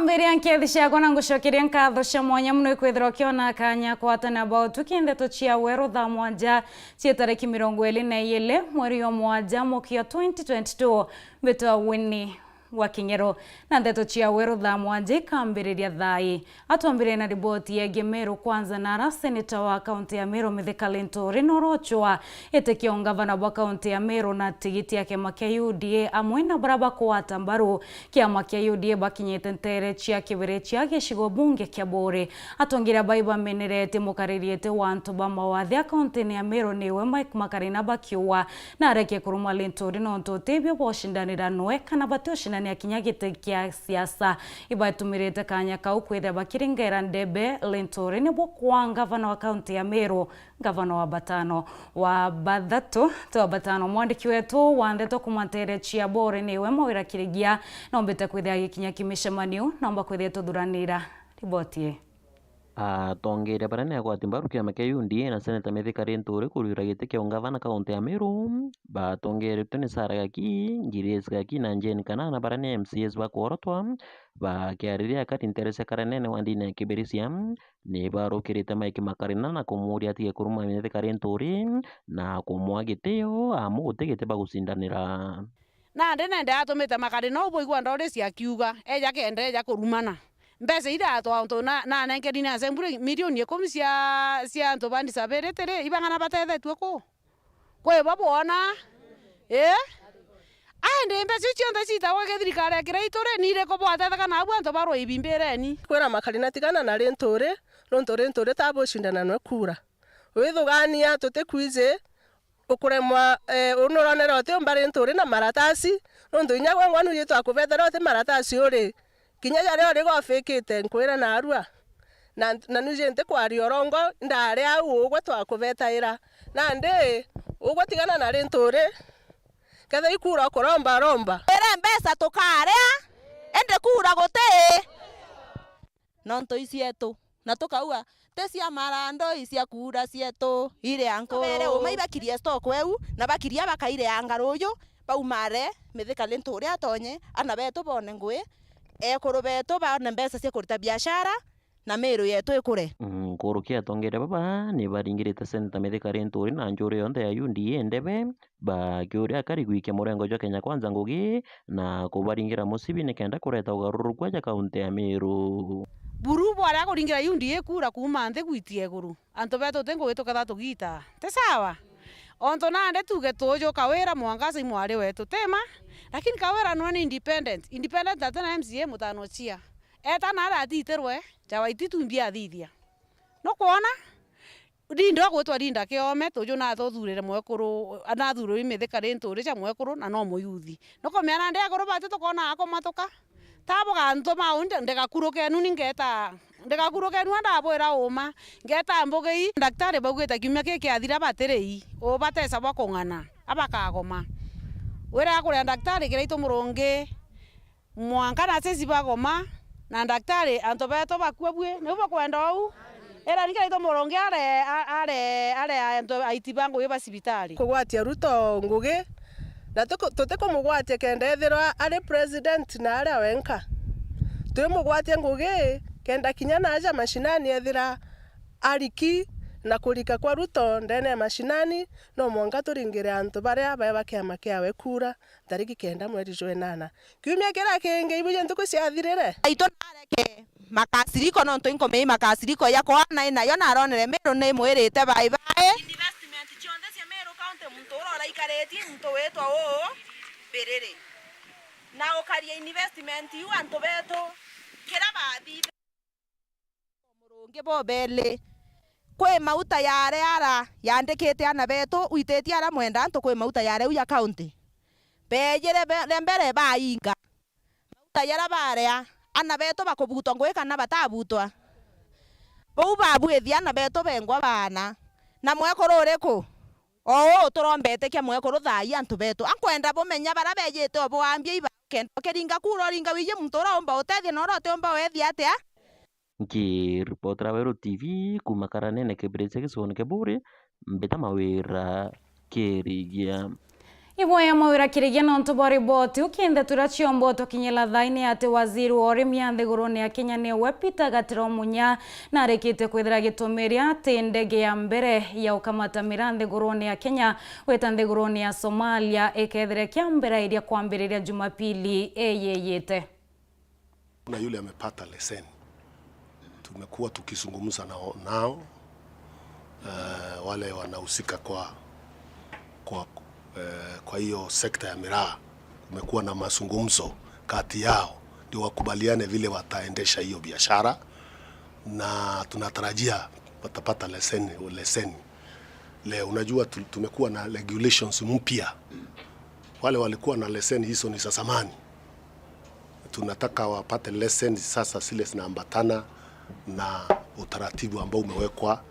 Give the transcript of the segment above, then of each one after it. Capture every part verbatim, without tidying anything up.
Mbiria nkethi ciakwa na ngucokeria nkatho cia mwanya mono ikwithirwa ukiona kanya kwatana bao tuki ndeto cia weru thaa mwanja cia tariki mirongo iri na iiri mweri wa mwanja mwaka wa twenty twenty-two. Mbitwa Winnie wa Kinyero. Na ndeto cia weru thaa mwanja ikambiriria thaa ii. Atwambire na riboti yegie Meru Kwanza, na ara seneta wa kaunti ya Meru Mithika Linturi norochwa iti kia ungavana bwa kaunti ya Meru na tigiti ya kiama kia U D A amwe na bara bakwata mbaru kiama kia U D A bakinyite ntere cia kibere cia gicigo bunge kia Buuri. Atongeria bai bameneretie mukaririete wa antu ba mawathe a kauntini ya Meru niwe Mike Makarina bakiuga na arekie kuruma Linturi nontu utibio bwa ucindanira nwe kana batiucindania kinya giti kia siasa. Ibatumirite kanya kau kwithira bakiringera ndebe Linturi nibwo kwa ngavana wa kaunti ya Meru, ngavana wa batano wa bathatu, ti wa batano, mwandiki wetu wa ndeto kuma ntere cia Buuri niwe Mawira Kirigia, nombite kwithira agikinya kimicemanio, nomba kwithira tuthuranira riboti ii. Atongeria baria ni agwati mbaru kiama kia U D A na seneta Mithika Linturi kuriura giti kia ungavana kaunti ya Meru, batongeretwe ni Sarah Gaki, Grace Gaki na Jane Kanana, baria ni M C As bakworotwa, bakiariria akari ntere cia Karenene wa ndini ya Kibirisia, ni barukirite Mike Makarina na kumuuria atige kuruma Mithika Linturi na kumwa gitio amu guti giti bagucindanira. Nandi nende atumite Makarina ubu igua ndori ciakiuga, eja kenda eja kurumana. Mbeca iria atwa untu na, nanenkeri ni assembly milioni ikumi cia, cia antu ba disability ri, ibang'ana batethetue ku? Kwi bo bwona? Ii? Aindi mbeca iu cionthe ciitagwa githirikari ya kiraitu ri, ni iriku bwatetheka nabu antu barwa ibimbireni? Kwira Makarina tigana na Linturi, nontu Linturi tabucindana nwe kura. Withugania tutikwiji, ukuremwa, eh, uu nuronera utiumba Linturi na maratasi, nontu inya gwe ngwanu iji twakubetera uti maratasi uri. Kinya jaria uri gwafikite nkwira narua. Na, na nuji ntikwaria urongo, ndari au ugwe twakubetaira. Nandi, ugwe tigana na Linturi, kethira ikura ukuromba romba. Ire mbeca tukaria, indi kura guti. Nontu i cietu. Na tukauga, ti cia marando, i cia kuura cietu, iria nkuru. Bere uma ibakirie stock eu, na bakiria bakaireanga ruuju, baumare, Mithika Linturi atonye, ana betu bone ngui, ekuru betu bone mbeca cia kurita biashara, na Meru yetu ikure. Mm, nkuruki atongeria baba ni baringirite Seneta Mithika Linturi na njuri yonthe ya U D A ndebe, bakiuria akari gwikia murengo jwa Kenya Kwanza ngugi na kubaringira musibi nikenda kureta ugaruruku aja kaunti ya Meru. Buru bwaria kuringira U D A kura kuuma nthi gwitia iguru, antu betu ti ngugi tukethirwa tugiita. Ti sawa? Ontu nandi tuge tuju Kawira mwanka aci mwari wetu, ti ma? Lakini Kawira nwe ni independent. Independent atina M C A mutano chia. Eta nari atitirwe, ja Waititu imbi athithia. Nukwona? Linda ugwitwa Linda Kiome, tuju nathuthurire mwekuru, nathurirwe i Mithika Linturi ja mwekuru, na no muyuthi. Nukumenya nandi akuru batu tukona akomatuka. Ta bugantuma uu nde-, ndigakurukenu ni ngeta, ndigakurukenu ndabwira uma. Ngeta mbugi ii, ndaktari baugite kiumia kii kiathira batiri ii, uu batesa bwa kung'ana, abakagoma. Wira akuria ndaktari kiraitu murungi, mwanka na sisi bagoma, na ndaktari, antu betu bakua bui, niu bukwenda uu? Ira ni kiraitu murungi are, a-, are, are antu aiti ba ngugi ba cibitari. Kugwatia Ruto ngugi, na tuku-, tutikumugwatia kenda ethirwa ari president na aria wenka. Twimugwatia ngugi kenda kinya na aja mashinani ethira ariki na kurika kwa Ruto ndene ya mashinani, no mwanka turingire antu baria bae ba kiama kiawe kura. Tariki kenda mweri jwa inana. Kiumia kiria kingi, ibuje ntuku ciathirire? Aitu nareke makasiriko, nontu inkomei makasiriko ya kwana inayo naronere Meru ni mwirite bye bye. Investment cionthe cia Meru County, muntu uria uraikaritie muntu witwa uu Biriri. Na ukaria investment iu antu betu, kiria bathithire. Murungi bobeli. Kwi mauta yare ara yandikite ana betu, wititie ara mwenda antu, kwi mauta yare u ya county. Beejire be-, re mbere bainga. Mauta yara barea, ana betu bakubutwa ngugi kana batabutwa? Bau babwithia ana betu bengwa baana. Na mwekuru uriku? O uu turombete kia mwekuru thaa ii antu betu. Ankwenda bumenya bara beejite o bwambia iba. Kenda ukiringa kura uringa wiji muntu uraumba utethia na uria utiumba wethia atia? Nkiripotera Weru T V kuuma Karanene Kibiritia gicigoone kia Buuri, mbita Mawira Kirigia. Iboya mawira kirigia nontu bwa riboti ukinde turia ciombo tukinyira thaini ati waziri wa urimi a nthiguruni ya Kenya niwe Peter Gatiro Munya narikitie kwithira gitumiria ati ndege ya mbere ya ukamata miraa nthiguruni ya Kenya gwita nthiguruni ya Somalia ikethire kiambira iria kwambiriria Jumapili iyiyite. Kuna yule amepata leseni. Tumekuwa tukizungumza nao, nao, eh, wale wanahusika kwa, kwa, eh, kwa hiyo sekta ya miraa. Kumekuwa na mazungumzo kati yao, ndio wakubaliane vile wataendesha hiyo biashara, na tunatarajia watapata leseni, leseni leo. Unajua tu-, tumekuwa na regulations mpya. Wale walikuwa na leseni hizo ni za zamani. Tunataka wapate leseni sasa zile zinaambatana na utaratibu ambao umewekwa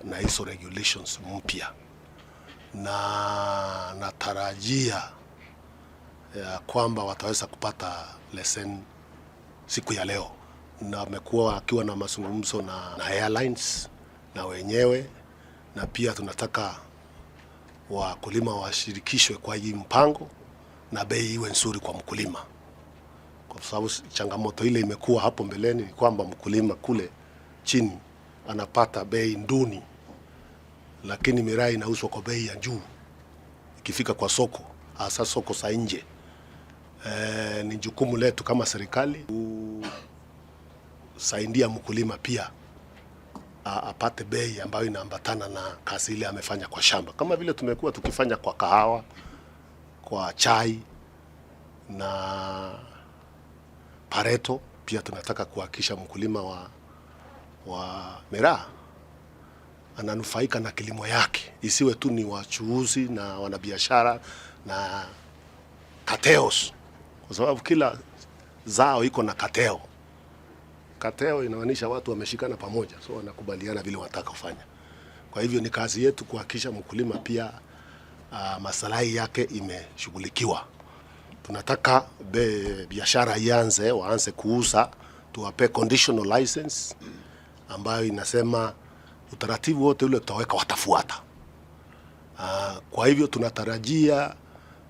na hizo regulations mpya. Na natarajia ya kwamba wataweza kupata leseni siku ya leo. Na wamekuwa wakiwa na mazungumzo na, na airlines na wenyewe, na pia tunataka wakulima washirikishwe kwa hii mpango na bei iwe nzuri kwa mkulima, kwa sababu s-, changamoto ile imekuwa hapo mbeleni ni kwamba mkulima kule chini anapata bei duni, lakini miraa inauzwa kwa bei ya juu ikifika kwa soko, hasa soko za nje. Eh, ni jukumu letu kama serikali ku- saidia mkulima pia a-, apate bei ambayo inaambatana na kazi ile amefanya kwa shamba, kama vile tumekuwa tukifanya kwa kahawa, kwa chai na pareto. Pia tunataka kuhakikisha mkulima wa, wa miraa ananufaika na kilimo yake, isiwe tu ni wachuuzi na wanabiashara na cartels, kwa sababu kila zao iko na cartel. Cartel inamaanisha watu wameshikana pamoja, so wanakubaliana vile wanataka kufanya. Kwa hivyo ni kazi yetu kuhakikisha mkulima pia, ah, maslahi yake imeshughulikiwa. Tunataka be-, biashara ianze, waanze kuuza, tuwape conditional license ambayo inasema utaratibu wote ule tutaweka watafuata. Ah, kwa hivyo tunatarajia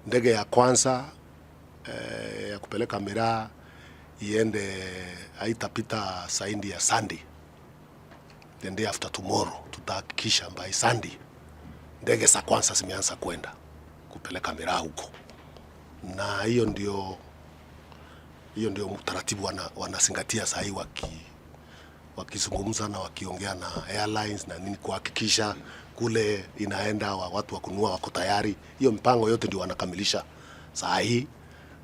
ndege ya kwanza, eh, ya kupeleka miraa iende, haitapita zaidi ya Sunday. The day after tomorrow, tutahakikisha by Sunday ndege za kwanza zimeanza kwenda kupeleka miraa huko. Na hiyo ndio, hiyo ndio utaratibu wana-, wanazingatia saa hii waki-, wakizungumza na wakiongea na airlines na nini, kuhakikisha kule inaenda wa-, watu wa kununua wako tayari. Hiyo mipango yote ndio wanakamilisha saa hii.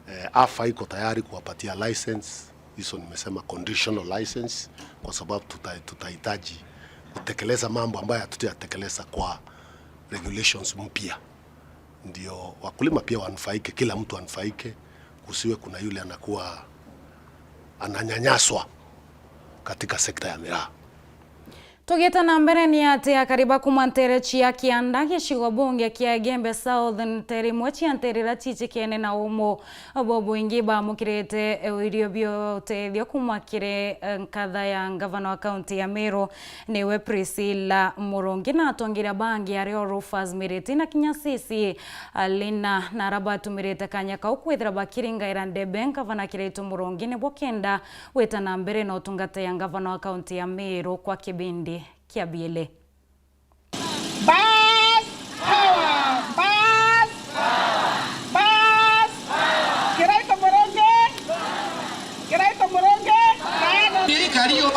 Eh, AFA iko tayari kuwapatia license. Hizo nimesema conditional license, kwa sababu tuta-, tutahitaji kutekeleza mambo ambayo hatujatekeleza kwa regulations mpya. Ndio wakulima pia wanufaike, kila mtu anufaike, kusiwe kuna yule anakuwa ananyanyaswa katika sekta ya miraa. Tugite na mbere, ni ati akari ba kuma ntere cia Kianda, gicigo bunge kia Igembe South, ntere imwe cia ntere iria cicikene na umo bubwingi, bamukirite irio bia utethio kuma kiri, eh, nkatha ya ngavana wa kaunti ya Meru, niwe Priscilla Murungi, na atongeria bangi ario Rufus Miriti na kinya Sisi Alina, na ara batumirite kanya kau kwithira bakiringaira ndebe ngavana Kiraitu Murungi, nibo kenda gwita na mbere na utungata ya ngavana wa kaunti ya Meru kwa kibindi kia biili. Bas! Power! Bas! Bas! Kiraitu Murungi! Kiraitu Murungi! Kaano! Ii kario.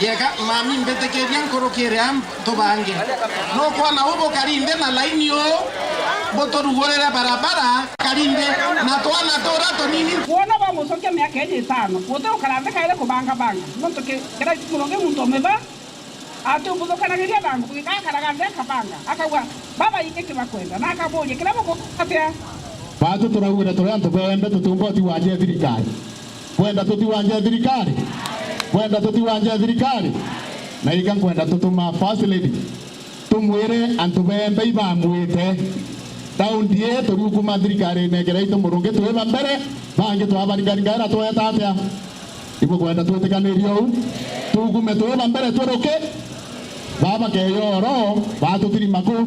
Yeka, mami, mbitikiria nkurukire a tubange. Nukwona u bukari nthi na laini uu, buturugurire barabara, kari nthi, na twana turia tunini. Wona bamucokia miaka iji itano, guti gukara nthi kairi kubangabanga. Nontu ki-, Kiraitu Murungi muntu umiba, atiumbuthukanagiria na ngugi, gakaraga nthi akabanga, akauga, "Baba, iki kibakwenda," na akaburia, "Kiria bukuuga atia?" Baatu turaugire turi antu beembe, tutiumba uti wanja thirikari. Kwenda tuti wanja thirikari? Kwenda tuti wanja thirikari? Na ika nkwenda tutuma First Lady, tumwire antu beembe ibamwite. Taundi ii turiukuma thirikarine Kiraitu Murungi twiba mbere, bangi twabaringaringaira tweta atia? Ibukwenda twitikanirie uu? Tuukume twiba mbere twiruke, baba keyoro, baatuthirima ku.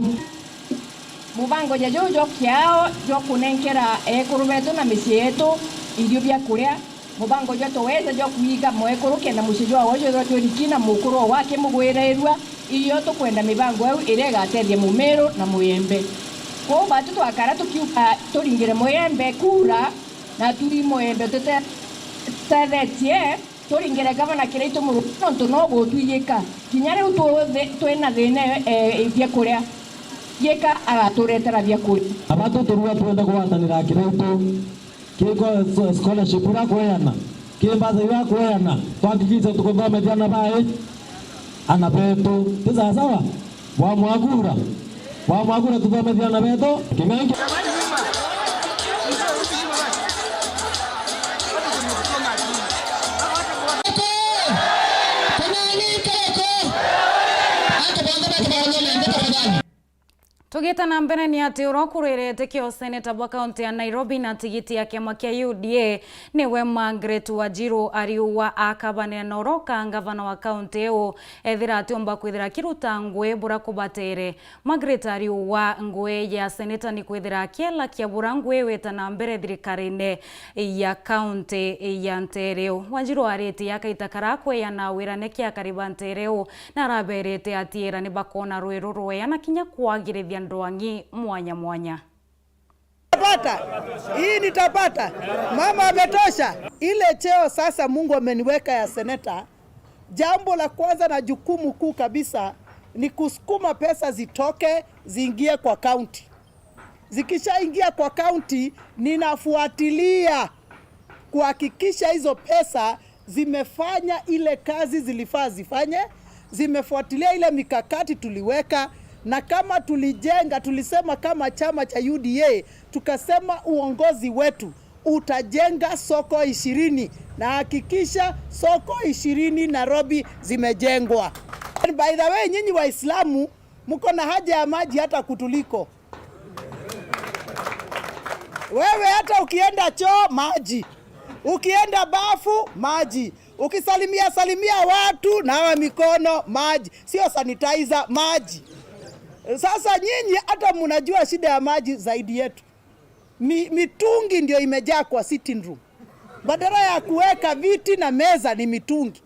Mubango ja juu jwa kiao jwa kunenkera ekuru betu na micii yetu irio bia kuria, mubango jwa tuweza jwa kwiga mwekuru kenda mucii jwawe jwethirwa jwiriki na mukuru o wake mugwirirwa, iyo tukwenda mibango iu iria igatethia Mumiru na Muyembe. Kwou batu twakara tukiuga turingire Muyembe kura, na turi Muyembe tutethetie, turingire gavana Kiraitu Murungi nontu no gutwigika. Kinya riu twi na thina e, e, bia kuria. Yika agaturetera bia kuria. Abatu turua twenda kugwatanira Kiraitu. Kiko scholarship iria akweana, ki mbasa iria akweana, twahakikishe tukuthomethia ana bae, ana betu. Ti sawasawa? Bwamwakura, bwamwakura tuthomethia ana betu. King'ang'i. King'ang'i kiroko. Antu bonthe batu bathomete tafadhali. Tugita na mbere, ni ati uria ukurwirite kio seneta bwa kaunti ya Nairobi na tigiti ya kiama kia U D A niwe Margaret Wanjiru Ariuwa akabanira na uria ukaa ngavana wa kaunti iu ethira atiumba kwithira akiruta ngugi buria kubatere. Margaret Ariuwa ngugi ya seneta ni kwithira akielakia buria ngugi igwita na mbere thirikarine ya kaunti ya nteere iu. Wanjiru aritie akaita kara kweana wirane kia akari ba nteere iu na araberete atiira ni bakoona rwero rweya na kinya kwagirithia ndwang'i mwanya mwanya. Nitapata. Hii nitapata. Mama ametosha. Ile cheo sasa Mungu ameniweka ya seneta, jambo la kwanza na jukumu kuu kabisa ni kusukuma pesa zitoke, ziingie kwa kaunti. Zikishaingia kwa kaunti, ninafuatilia kuhakikisha hizo pesa zimefanya ile kazi zilifaa zifanye, zimefuatilia ile mikakati tuliweka, na kama tulijenga, tulisema kama chama cha U D A, tukasema uongozi wetu utajenga soko ishirini, na hakikisha soko ishirini Nairobi zimejengwa. And by the way, nyinyi Waislamu mko na haja ya maji hata kutuliko. Wewe hata ukienda choo, maji. Ukienda bafu, maji. Ukisalimia salimia watu, nawa mikono, maji. Sio sanitizer, maji. Sasa nyinyi hata mnajua shida ya maji zaidi yetu. Mi-, mitungi ndio imejaa kwa sitting room. Badala ya kuweka viti na meza ni mitungi.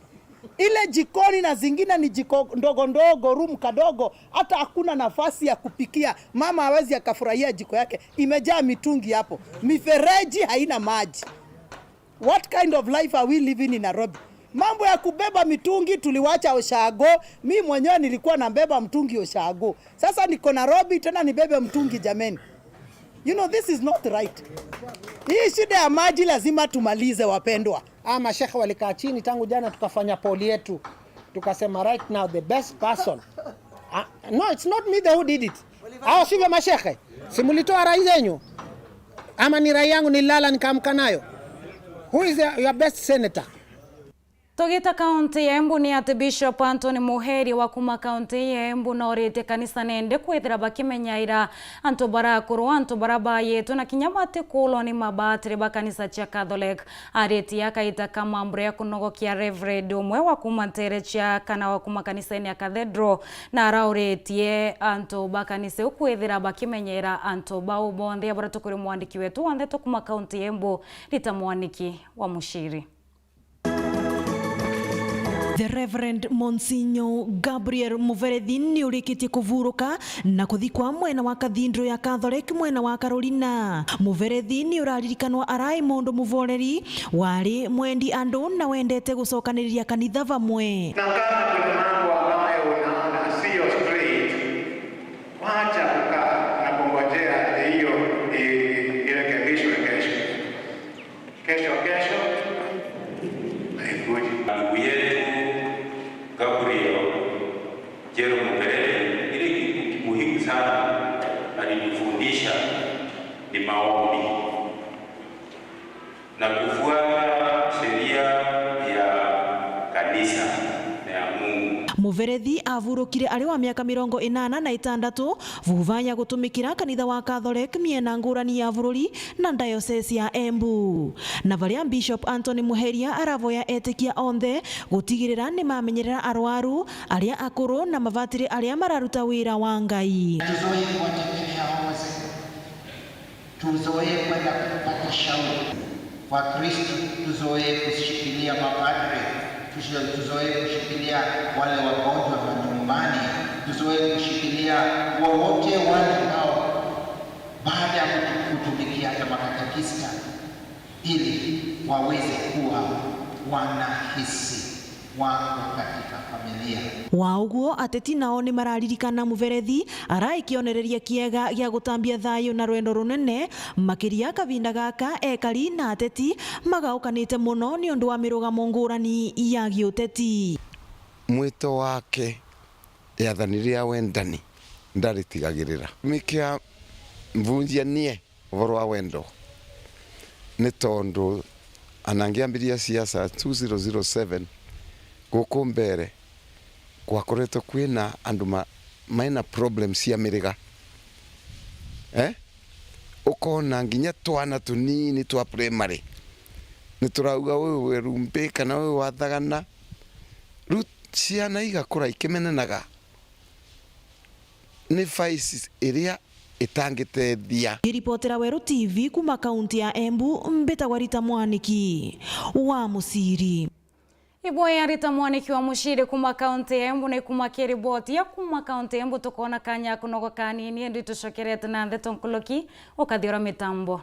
Ile jikoni na zingine ni jiko ndogo ndogo, room kadogo, hata hakuna nafasi ya kupikia. Mama hawezi akafurahia jiko yake, imejaa mitungi hapo. Mifereji haina maji. What kind of life are we living in Nairobi? Mambo ya kubeba mitungi tuliwacha ushago. Mi mwenyewe nilikuwa nabeba mtungi ushago. Sasa niko Nairobi tena nibebe mtungi jameni. You know, this is not right. Hii shida ya maji lazima tumalize, wapendwa. Hawa mashekhe walikaa chini tangu jana, tukafanya poll yetu. Tukasema right now the best person. Ah, no, it's not me the who did it. Hao sivyo mashekhe? Si mlitoa rai zenyu? Ama ni rai yangu nililala nikaamka nayo? Who is the, your best senator? Tugita kaunti ya Embu, ni ati Bishop Anthony Muheria wa kuma kaunti ya Embu noritie kanisa nende kwithira bakimenyaira antu baria akuru, antu baria bayitwe na kinya batikuulwa ni mabatiri ba kanisa cia Catholic. Aritie akaita ka mambura ya kunogokia Reverend umwe wa kuma nteere cia kana wa kuma kanisene ya Cathedral, na arauritie antu ba kanisa iu kwithira bakimenyeera antu bau bonthe. Abara tukuri mwandiki wetu wa ndeto kuma kaunti ya Embu, Rita Mwaniki wa Muciri. The Reverend Monsignor Gabriel Muverethi ni urikitie kuvuruka na kuthikwa mwena wa Cathedral ya Catholic mwena wa Carolina. Muverethi ni uraririkanwa arai mundu muvoreri, wari mwendi andu na wendete gucokaniriria kanitha vamwe. Na kama kuna mambo ambayo unaona siyo straight, wacha kukaa na kungojea hiyo i-, i-, irekebishwe kesho. Kesho, kesho, haikuji. Ndugu yetu Gabriel Jerome Mugerere, ile kitu muhimu sana alinifundisha ni maombi na kufuata sheria ya kanisa na ya Mungu. Muverethi avurukire ari wa miaka mirongo inana na itandatu, vuva ya gutumikira kanitha wa Catholic miena ngurani ya bururi na diocese ya Embu. Na varia Bishop Anthony Muheria aravoya etikia onthe gutigirira ni mamenyerera arwaru, aria akuru na mavatiri aria mararuta wira wa Ngai. Tuzoe kuwatembelea hao wazee. Tuzoee kwenda kupata shauri. Wakristo, tuzoee kushikilia mapadre, tuzo-, tuzoee kushikilia wale wagonjwa manyumbani, tuzoee kushikilia wowote wale ambao baada ya kutu-, kutumikia hata makatekista, ili waweze kuwa wanahisi wako katika familia. Wa uguo, ateti nao ni mararirikana Muberethi arai kionereria kiega gia gutambia thayu na rwendo runene, makiria kavinda gaka ekari na ateti magaukanite mono ni undu wa mirugamo ngurani ya giuteti. Mwito wake yathani ria wendani ndaritigagirira. Mikia mvunjia nie uvoro wa wendo, ni tondu ana ngiambiriria siasa two zero zero seven, guku mbere kwakoretwe kwina andu ma-, maina problem cia miriga. Eh? Ukona nginya twana tunini twa primary niturauga, "Uyu wi rumbi kana uyu wathagana." Riu ciana igakura ikimenenaga ni vice iria itangitethia. Ngiripotera Weru T V kuma kaunti ya Embu, mbitagwa Rita Mwaniki wa Muciri. Iboya Rita Mwaniki wa Muciri kuma kaunti ya Embu, na ikuma kiri riboti ya kuma kaunti ya Embu, tukona kanya kunogo kanini, indi tucokerete na ndeto nkuruki ukathiura mitambo.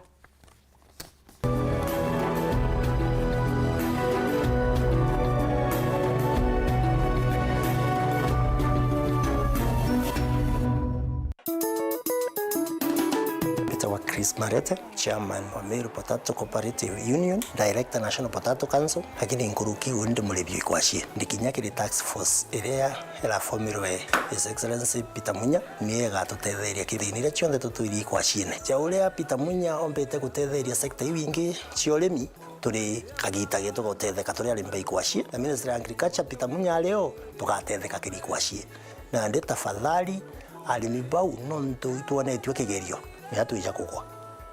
Mbitagwa Chris Marete, chairman wa Meru Potato Cooperative Union, director National Potato Council, lakini nkuruki uu ndi murimi ikwacie. Ndi kinya kiri task force iria irafomirwe His Excellency Peter Munya, niyo igatutetheria kithini iria cionthe tutwiri ikwaciene. Ja uria Peter Munya ombite gutetheria sector iu ingi cia urimi, turi kagita getu ga gutetheka turi arimi ba ikwacie, na Ministry ya Agriculture Peter Munya ari o, tugatetheka kiri ikwacie. Nandi tafadhali, arimi bau nontu itwonetue kigerio, ni atwija kugwa.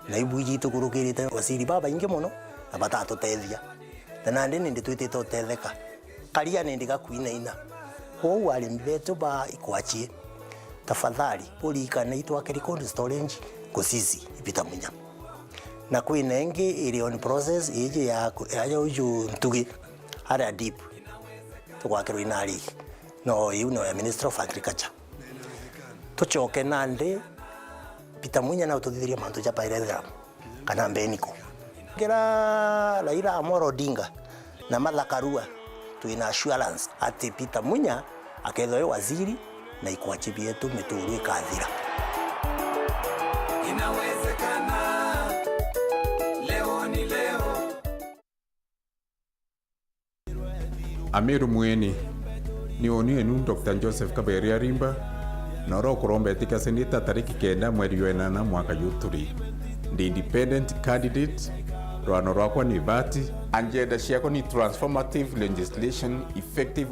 Na ibu iji itukurukirite waziri babaingi mono, na batatutethia. Na nandi nindi twitite utetheka. Karia nindi gakwinaina. Kwou arimi betu ba ikwacie, tafadhali, uririkane itwakiri cold storage Gusisi, Peter Munya. Na kwina ingi iri on process, iji ya ku-, ya, ya uju Ntugi, aria deep, tugwakirwa inari. No, iu no ya Ministry of Agriculture. Tucoke nandi, Peter Munya na ututhithirie mantu ja pyrethrum kana mbeniko. Kira Raila Amolo Odinga na Martha Karua, twina assurance ati Peter Munya akethwa e waziri na ikwachi bietu mituru ikathira. Inawezekana, leo ni leo. Amiru mweni, ni uni enu Doctor Joseph Kaberia Rimba, na uria ukuromba etika seneta tariki kenda mweri wa inana mwaka ju turi. Ndi independent candidate, rwano rwakwa ni Vati. Agenda ciakwa ni transformative legislation effective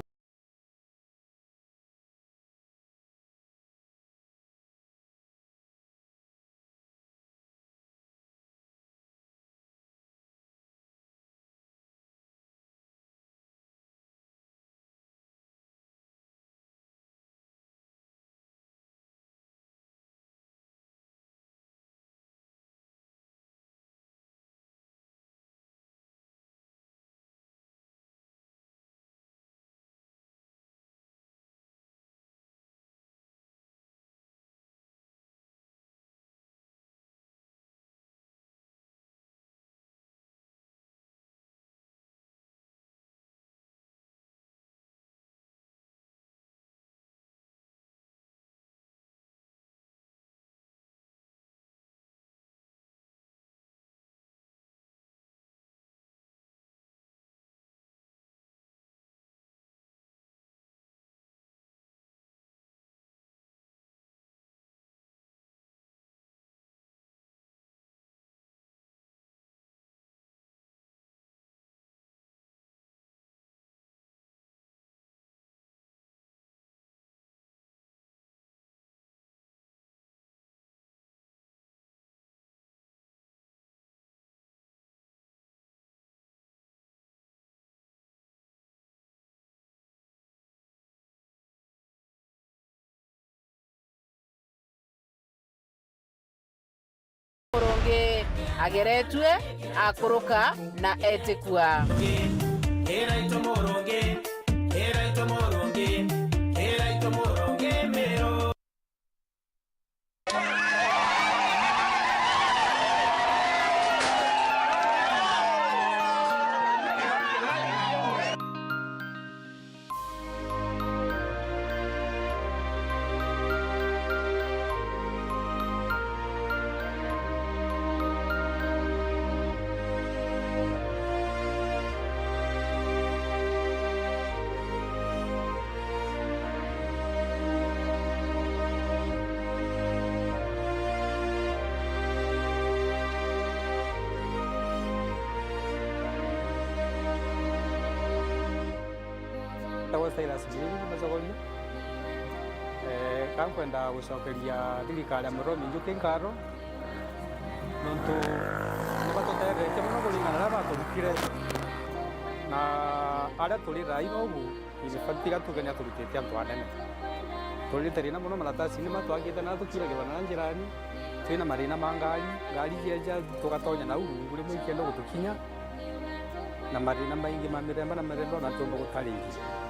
Ageretue, akuruka na etikua. Ndagwa Silas Njiri, Macogoria. Eh, ka nkwenda gucokeria thirikari ya Murot Minjuki nkatho, nontu ni batutethetie mono kuringana na aria baturutire. Na aria turi thaa ii nobu, in fact, tiga tuge ni aturutite antu anene. Turi thina mono, maratasini matwangite na tukiragirwa na njirani, twina mathina ma ngari, ngari cieja tugatonya nau rungu rimwe ikienda gutukinya. Na mathina maingi ma mithemba na mithemba ona tiumba gutaringia.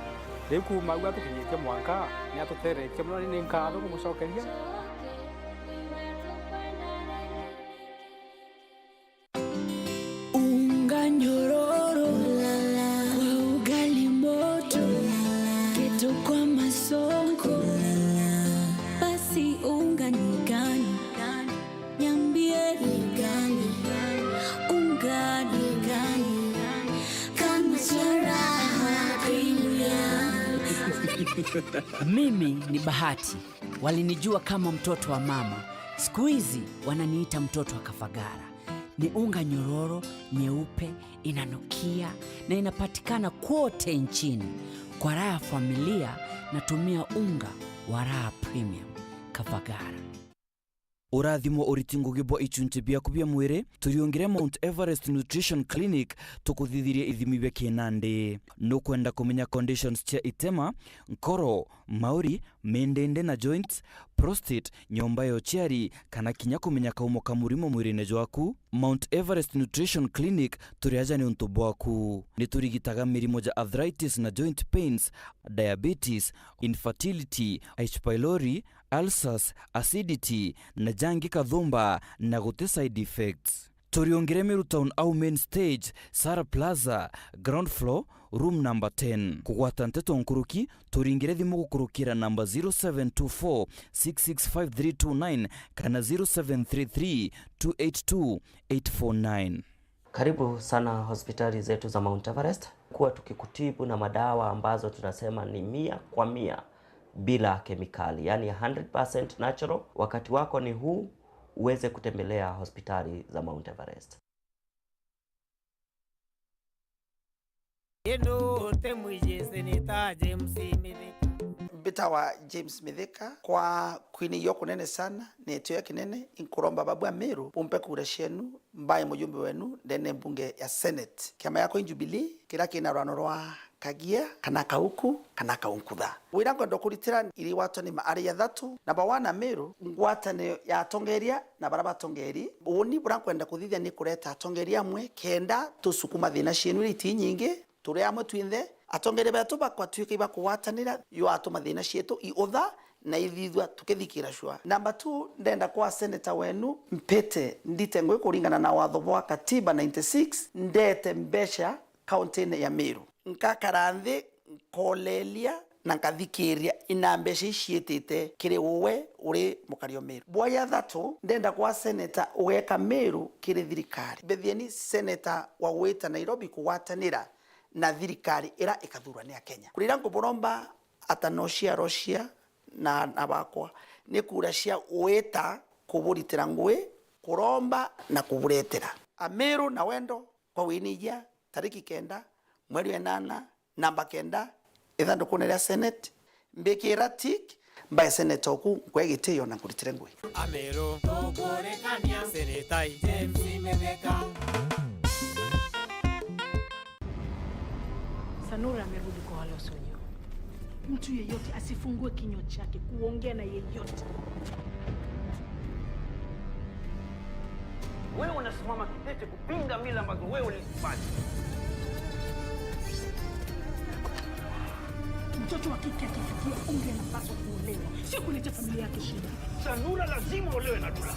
Riu kuuma au atukinyitie mwanka, ni atutethetie mono, ni nkatho kumucokeria. Unga nyororo kwa ugali moto, kitu kwa masonko, basi unga ni gani? Niambie ni gani, unga ni gani, kama cha Raha Premium. Mimi ni Bahati, walinijua kama mtoto wa mama, siku hizi wananiita mtoto wa Kafagara. Ni unga nyororo, nyeupe, inanukia na inapatikana kwote nchini. Kwa raha ya familia, natumia unga wa Raha Premium, Kafagara. Urathimo uriti ngugi bwa ichunchi biaku bia mwiri, turiungire Mount Everest Nutrition Clinic, tukuthithirie ithimi bia kinandi. Nukwenda kumenya conditions cia itema, nkoro, mauri, mindindi na joints, prostate, nyomba ya uciari, kana kinya kumenya kaumo ka murimo mwirine jwaku? Mount Everest Nutrition Clinic turi aja niuntu bwaku. Ni turigitaga mirimo ja arthritis na joint pains, diabetes, infertility, H. pylori, ulcers, acidity, na jangi kathumba, na guti side effects. Turiungire Meru Town au main stage, Sara Plaza, ground floor, room number ten. Kugwata nteto nkuruki, turingire thimu gukurukira namba zero seven two four six six five three two nine kana zero seven three three two eight two eight four nine. Karibu sana hospitali zetu za Mount Everest. Kuwa tukikutibu na madawa ambazo tunasema ni mia kwa mia bila kemikali, yani hundred percent natural. Wakati wako ni huu, uweze kutembelea hospitali za Mount Everest. Indu utimwiji Seneta James Mithika. Mbitawa James Mithika, kwa kwinigua kunene sana, ni itio kinene, inkuromba babu Ameru bumpe kura cienu, mbae mujumbe wenu ndene mbunge ya Senate. Kiama giakwa i Jubilee, kiria kina rwano rwa Kagia, kana Kauku, kana Kaunkutha. Wira nkwenda kuritira iri watoni ma ari athatu, namba one Ameru, ngwataniro ya atongeria na baria batongeri. Uuni buria nkwenda kuthithia ni kureta atongeria amwe kenda tusukuma thina cienu iria iti nyingi, turi amwe twinthe. Atongeria betu bakwatuika ibakugwatanira, yatuma thina cietu iutha na ithithua tukithikira cua. Namba two, ndenda kwa seneta wenu mpite ndite ngui kuringana na watho bwa katiba ninety-six, ndete mbeca kaunti-ini ya Meru. Nkakara nthi, nkoleria na nkathikiria ina mbeca iciitite kiri uwe uri mukari o Meru. Bwa ya thatu, ndenda kwa seneta ugeka Meru kiri thirikari. Mbithieni seneta wa gwita Nairobi kugwatanira na thirikari ira ikathurwa ni Akenya. Kura ira nkuburomba ata no ciarocia na aana bakwa, ni kura cia gwita kuburitira ngui, kuromba na kuburetera. Ameru na wendo, kwa winigia, tariki kenda, mweri wa inana, namba kenda, ithandukune ria Senate, mbikira tick, mbae seneta oku, nkwe gitio na nkuritire ngui. Ameru, tukurikania seneta James Mithika. Sanura amerudi kwa wale wasiojiua. Mtu yeyote asifungue kinywa chake kuongea na yeyote. Wewe unasimama kidete kupinga mila ambazo wewe ulizifanya. Mtoto wa kike akifikia umri anapaswa kuolewa, sio kuletea familia yake shida. Sanura lazima olewe na Dula.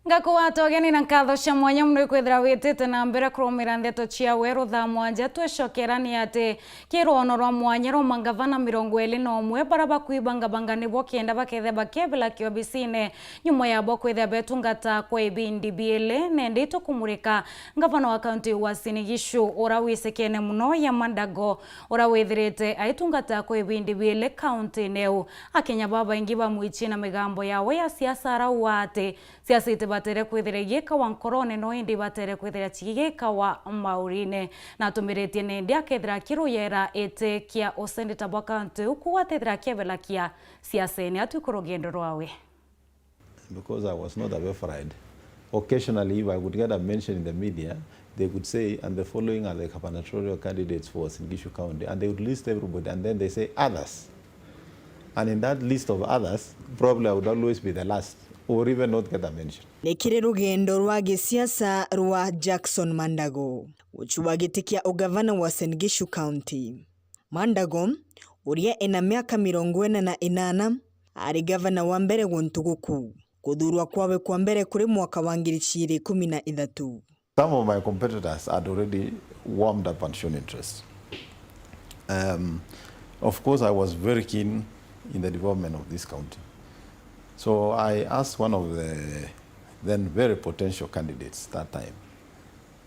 Ngakugwata ugeni na nkatho cia mwanya mono ikwithira witite na mbere kurumira ndeto cia weru thaa mwanja. Twicokera ni ati ki rwono rwa mwanya rwa mangavana mirongo iri na umwe bara bakwibangabanga nibo kenda bakethia bakebela kiobisine nyuma yabo kwithia betungata kwa ibindi biili. Nendi tukumurika ngavana wa kaunti Uasin Gishu, ura wisikene mono ya Mandago, ura withirite aitungata kwa ibindi biili kauntine iu. Akenya babaingi bamwichie na migambo yawe ya siasa, arauga ati siasa itibatere kwithira igikawa nkorone, no indi ibatere kwithira cigikawa maurine. Na atumiritie nendi akethira akiruyera iti kia usendeta bwa kaunti iu, kuu atethira akiebelakia siasene. Atwi ku rugendo rwawe. Because I was not a Weverite. Occasionally, if I would get a mention in the media, they would say, "And the following are the gubernatorial candidates for Uasin Gishu County." And they would list everybody, and then they say, "Others." And in that list of others, probably I would always be the last, or even not get a mention. Ni kiri rugendo rwa gisiasa rwa Jackson Mandago, gucua giti kia ugavana wa Uasin Gishu County. Mandago, uria ena miaka mirongo ina na inana, ari gavana wa mbere guntu guku. Kuthurwa kwawe kwa mbere kuri mwaka wa ngiri ciiri ikumi na ithatu. Some of my competitors had already warmed up and shown interest. Um, of course, I was very keen in the development of this county. So I asked one of the then very potential candidates that time,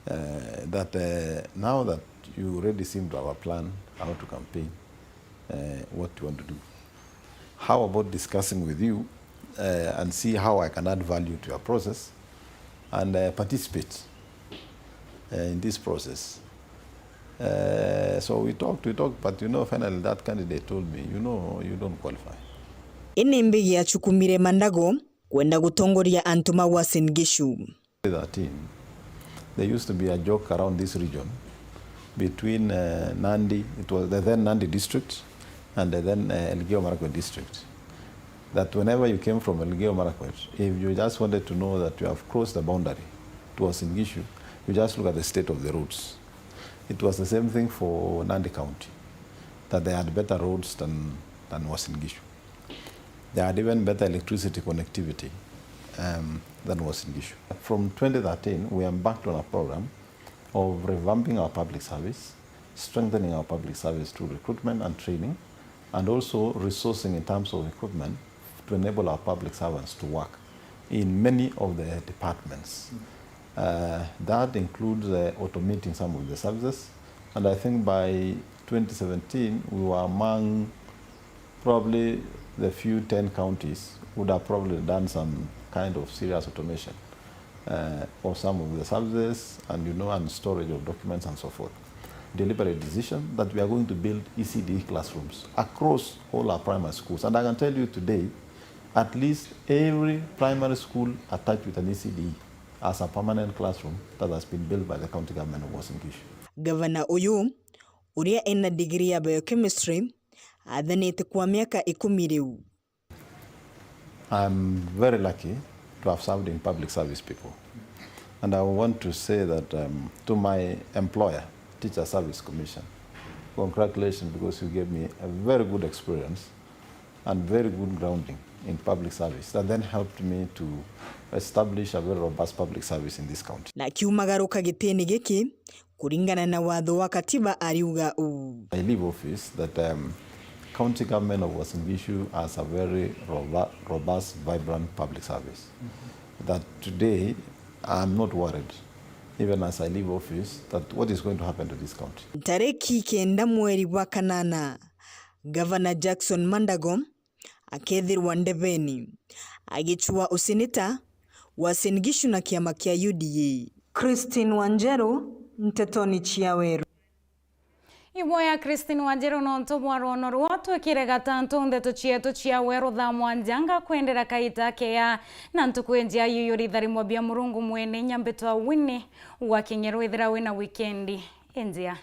uh, that, uh, now that you already seem to have a plan how to campaign, uh, what do you want to do? How about discussing with you, uh, and see how I can add value to your process and, uh, participate, uh, in this process? Uh, so we talked, we talked, but, you know, finally that candidate told me, "You know, you don't qualify." Ini mbigi achukumire Mandago kwenda gutongoria antu ma Uasin Gishu. Thirteen, there used to be a joke around this region between, uh, Nandi, it was the then Nandi district, and the then, uh, Elgeyo Marakwet district, that whenever you came from Elgeyo Marakwet, if you just wanted to know that you have crossed the boundary to Uasin Gishu, you just look at the state of the roads. It was the same thing for Nandi County, that they had better roads than, than Uasin Gishu. They had even better electricity connectivity, um, than Uasin Gishu. From twenty thirteen, we embarked on a program of revamping our public service, strengthening our public service through recruitment and training, and also resourcing in terms of equipment to enable our public servants to work in many of the departments. Uh, that includes, uh, automating some of the services, and I think by twenty seventeen, we were among probably the few ten counties would have probably done some kind of serious automation, uh, of some of the services and, you know, and storage of documents and so forth. Deliberate decision that we are going to build E C D classrooms across all our primary schools. And I can tell you today, at least every primary school attached with an E C D has a permanent classroom that has been built by the County Government of Uasin Gishu. Gavana uyu, uria ena degree ya biochemistry, athanite kwa miaka ikumi riu. I'm very lucky to have served in public service before. And I want to say that, um, to my employer, Teacher Service Commission, congratulations, because you gave me a very good experience and very good grounding in public service that then helped me to establish a very robust public service in this county. Na kiumagaruka gitini giki, kuringana na watho wa katiba, ariuga uu. I leave office that, um, County Government of Uasin Gishu has a very robu-, robust, vibrant public service. That today, I'm not worried, even as I leave office, that what is going to happen to this county. Ntariki kenda mweri bwa kanana, Gavana Jackson Mandago akethirwa ndebeni, agicua useneta wa Uasin Gishu na kiama kia U D A. Christine Wanjeru, Ntetoni cia Weru. Iboya Christine Wanjiru nontu bwa rwono rwa twikire gatantu ndeto cietu cia weru thaa mwanja ngakwendera kaita kea na ntuku injia yuyuri tharimwa bia Murungu mwene inya mbitwa Winnie wa Kinyeru, ithira wina wikendi injia.